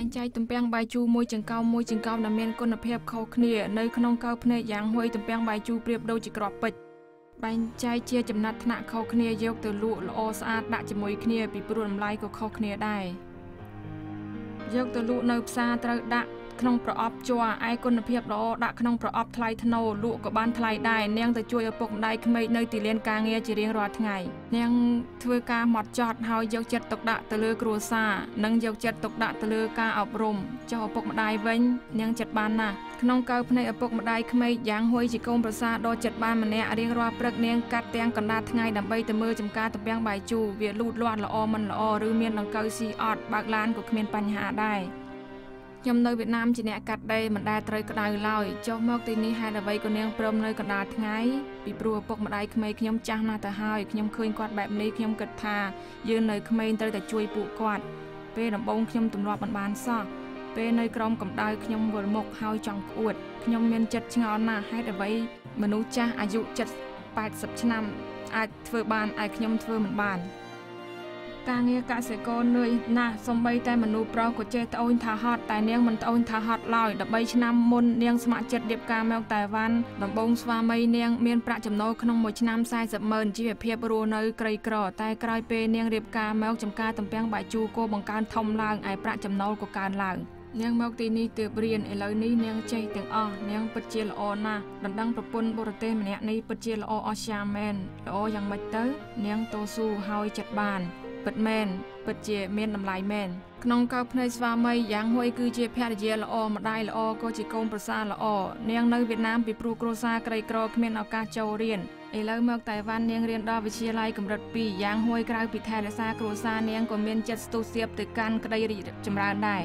ងចែកទំពាំងបាយជូរមួយចង្កោមមួយចង្កោមដែលមានគុណភាពខុសគ្នានៅក្នុងកៅភ្នែកយ៉ាងហួយទំពាំងបាយជូរប្រៀបដូចជាគ្រាប់ពេជ្របែងចែកជាចំណាត់ថ្នាក់ខុសគ្នាយកទៅលក់ល្អស្អាតដាក់ជាមួយគ្នាពីព្រោះតម្លៃក៏ខុសគ្នាដែរយកទៅលក់នៅផ្សារត្រូវដាក់ក្នុងប្រអប់ជ័រឯគុណភាពល្អដាក់ក្នុងប្រអប់ថ្លៃថ្នូរលក់ក៏បានថ្លៃដែរនាងទៅជួយឪពុកម្ដាយក្មេកនៅទីលានការងារជារៀងរាល់ថ្ងៃនាងធ្វើការម៉ត់ចត់ហើយយកចិត្តទុកដាក់ទៅលើគ្រួសារនិងយកចិត្តទុកដាក់ទៅលើការអប់រំចុះឪពុកម្ដាយវិញនាងចិត្តបានណាស់ក្នុងកៅភ្នែកឪពុកម្ដាយក្មេកយ៉ាងហួយជាកូនប្រសារដ៏ចិត្តបានម្នាក់រៀងរាល់ព្រឹកនាងកាត់ទាំងកណ្ដាលថ្ងៃដើម្បីទៅមើលចំការទំពាំងបាយជូរវាលូតលាស់ល្អមិនល្អឬមានដង្កូវស៊ីអត់បើកឡានក៏គ្មានបញ្ហាដែរខ្ញុំនៅវៀតណាមជាអ្នកកាត់ដេរមិនដែលត្រូវក្តៅឡើយចុះមកទីនេះហេតុអ្វីក៏នាងព្រមនៅកណ្ដាលថ្ងៃពីព្រោះឪពុកម្ដាយក្មេកខ្ញុំចាស់ណាស់ទៅហើយខ្ញុំឃើញគាត់បែបនេះខ្ញុំគិតថាយើងនៅក្មេងត្រូវតែជួយពួកគាត់ពេលដំបូងខ្ញុំទម្លាប់មិនបានសោះពេលនៅក្រោមកម្ដៅខ្ញុំវិលមុខហើយចង់ក្អួតខ្ញុំមានចិត្តឆ្ងល់ណាស់ហេតុអ្វីមនុស្សចាស់អាយុ70 80ឆ្នាំអាចធ្វើបានឯខ្ញុំធ្វើមិនបានការងារកសិករនឿយណាស់សូម្បីតែមនុស្សប្រុសក៏ចេះត្អូញថាហត់តែនាងមិនត្អូញថាហត់ឡើយ13ឆ្នាំមុននាងស្ម័គ្រចិត្តរៀបការមកតៃវ៉ាន់ដំបូងស្វាមីនាងមានប្រាក់ចំណូលក្នុងមួយឆ្នាំ40ម៉ឺនជីវភាពរស់នៅក្រីក្រតែក្រោយពេលនាងរៀបការមកចំការទំពាំងបាយជូរគោបង្កើនធំឡើងឯប្រាក់ចំណូលក៏កើនឡើងនាងមកទីនេះទើបរៀនឥឡូវនេះនាងចេះទាំងអស់នាងពិតជាល្អណាស់ដណ្ដឹងប្រពន្ធបរទេសម្នាក់នេះពិតជាល្អអស្ចារ្យមែនល្អយ៉ាងម៉េចទៅនាងតស៊ូហើយចិត្តបានពិតមែនពិតជាមានតម្លៃមែនក្នុងកៅភ្នែកស្វាមីយ៉ាងហួយគឺជាភរិយាល្អម្ដាយល្អក៏ជាកូនប្រសារល្អនាងនៅវៀតណាមពីព្រោះគ្រួសារក្រីក្រគ្មានឱកាសចូលរៀនឥឡូវមកតៃវ៉ាន់នាងរៀនដល់វិទ្យាល័យកម្រិត2យ៉ាងហួយក្រៅពីថែរក្សាគ្រួសារនាងក៏មានចិត្តស្ទុះសៀបទៅកាន់ក្តីរីកចម្រើនដែរ